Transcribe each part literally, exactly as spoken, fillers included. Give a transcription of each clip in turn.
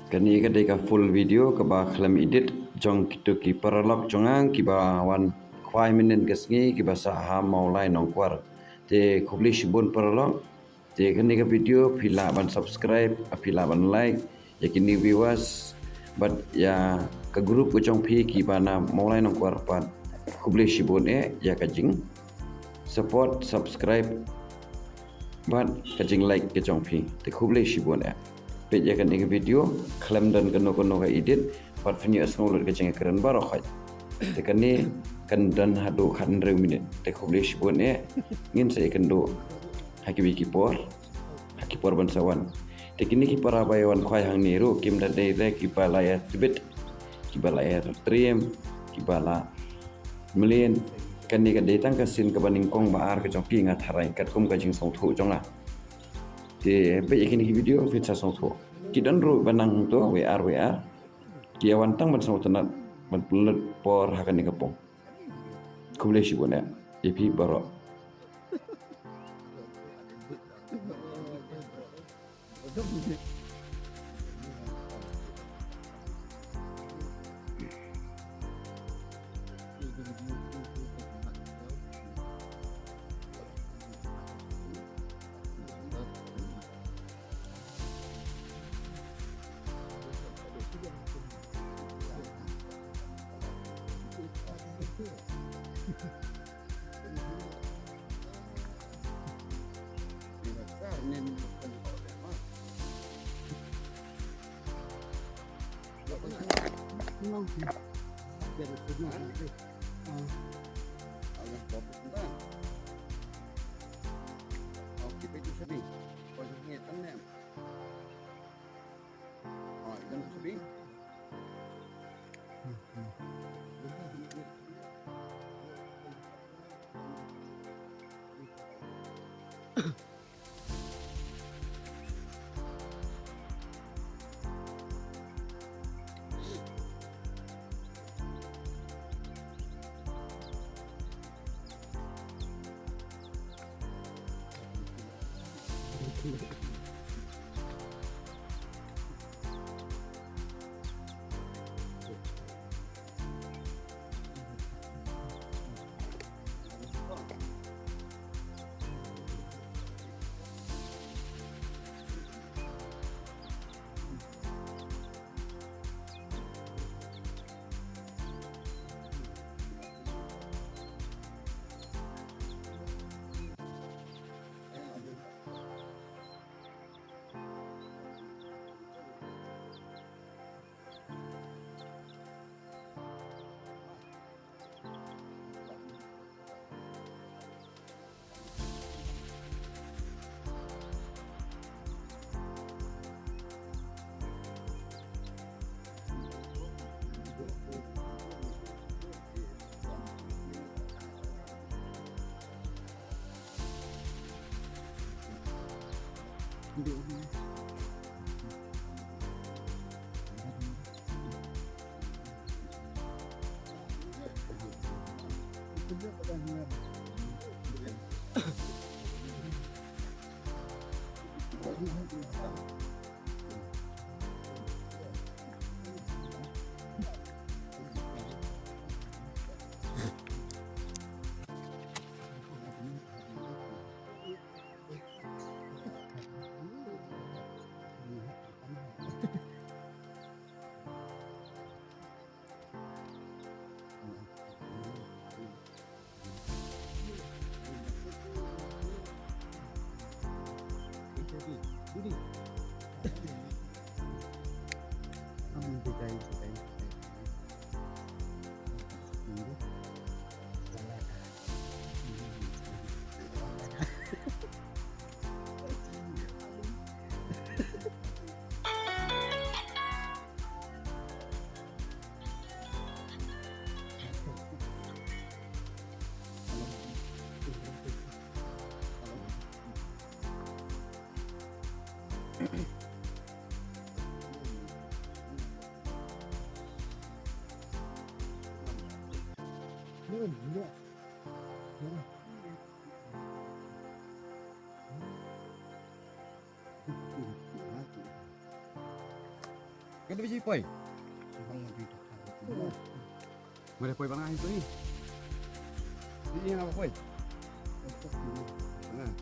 Kane ka dei ka full video kaba khlem edit jong kito ki paralok jong nga kiba wan khwai mynnin ka sngi kiba sah ha Mawlai Nongkwar. Te khublei shibun paralok. Te kane ka video phi lah ban subscribe, phi lah ban like ïa ki new viewers bad ïa ka group ka jong phi kiba na Mawlai Nongkwar pat. Khublei shibun eh ïa ka jing support, subscribe bad ka jing like ka jong phi. Te khublei shibun eh. Peit ïa kane ka video khlem don kano kano ka edit bad phin ïohsngew lut ka jingkren baroh khoit. Te kane kan don haduh khathynriew minit. Te khublei shibun eh. Ngin sa ïakynduh ha kiwei ki por, ha ki por ban sa wan. Te kine ki para ba ïa wan khwai hangne ruh kim da dei re kiba la ïa tbit, kiba la ïa triem, kiba la mlien. Kane ka dei tang ka sien kaba nyngkong ba ar ka jong phi, nga tharai, katkum ka jingsngewthuh jong nga. Te peit ïa kine ki video phin sa sngewthuh. Ki don ruh ba nang hangto wei ar wei ar. Ki ïa wan tang ban sngewtynnat ban pynlut por ha kane ka pung. Khublei shibun eh ïa phi baroh. Ka dei ji poi. Mare poi bang ai poi. Di ina poi. Bang.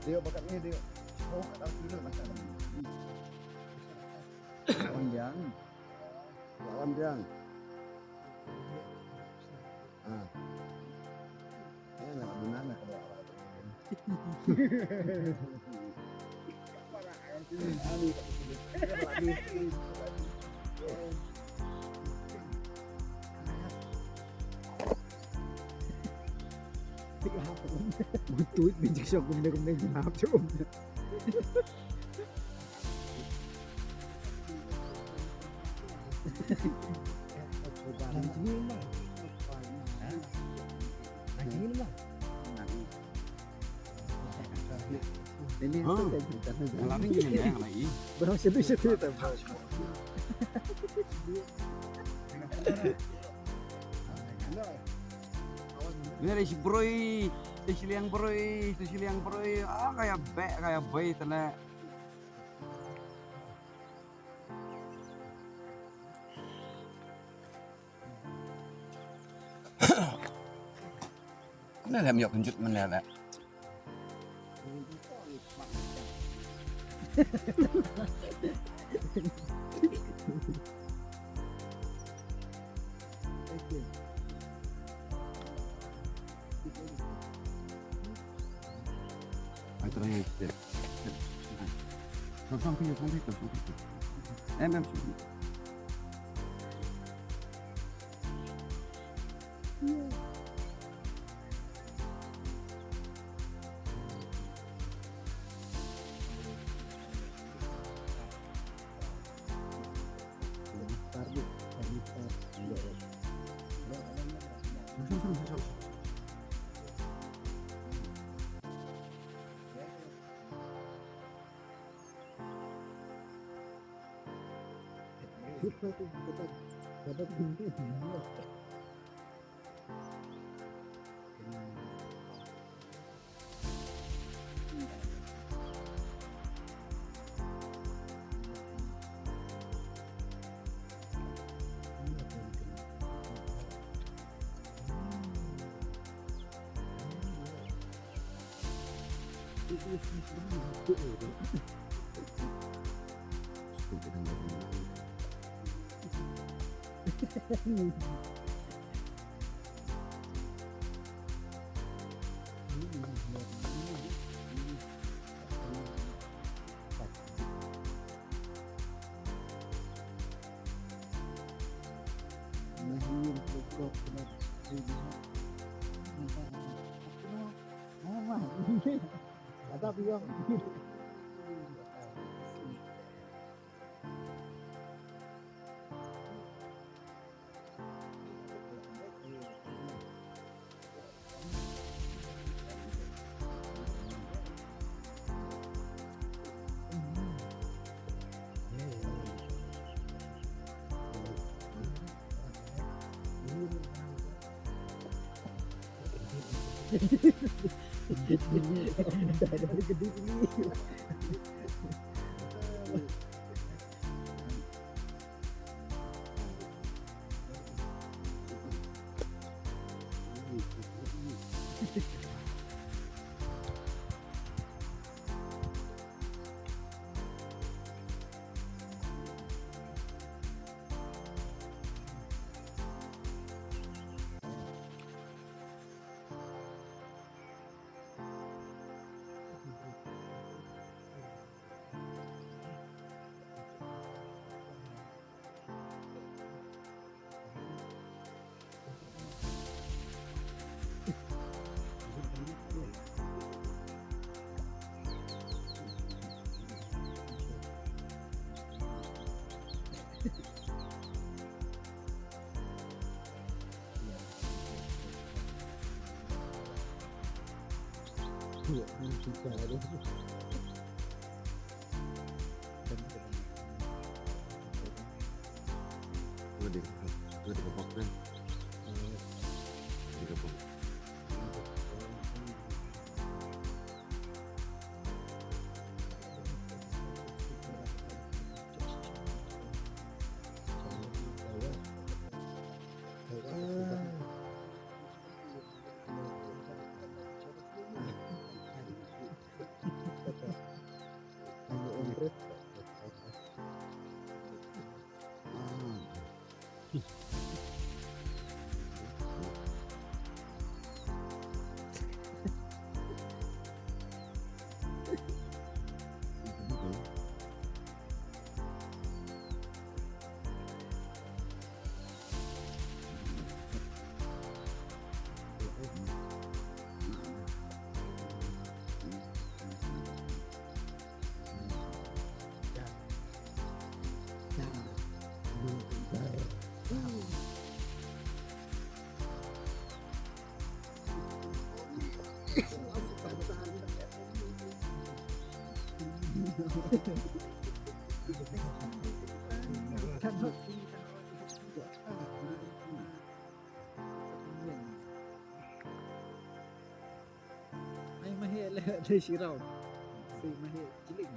Dio bakat ni dio. Oh, kat sini macam ni. Lawan dia. Lawan dia. Ah. Ya, nak guna nak kalau. Butut ni jik syok kumne kumne jahap syok kumne. Ini mah. Ini mah. Ini ha. Yang lain gini yang lain. Barang situ situ tak. Ni ada si Broi, si Liang Broi, si Liang Broi. Ah, kayak bek, kayak baik telah. Mana dah miok kenjut mana dah. Ai, terang yang kecil. Sang, sang, punya, sang, punya, sang, punya. Em, em, sang, punya. Ai, mahe le, le shirau. Si mahe chiling.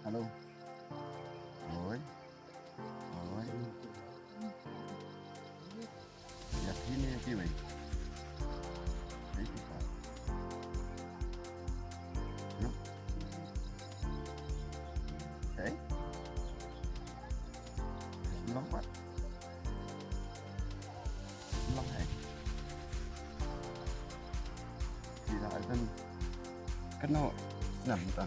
Hello. Oi. Oi. Ya sini ya kiwei. Ai kita. Yuk. Ai. Long pat. Long hai. Kita akan kena senam kita.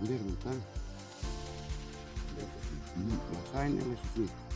Lir mita. Hmm, la sai ne la shisha.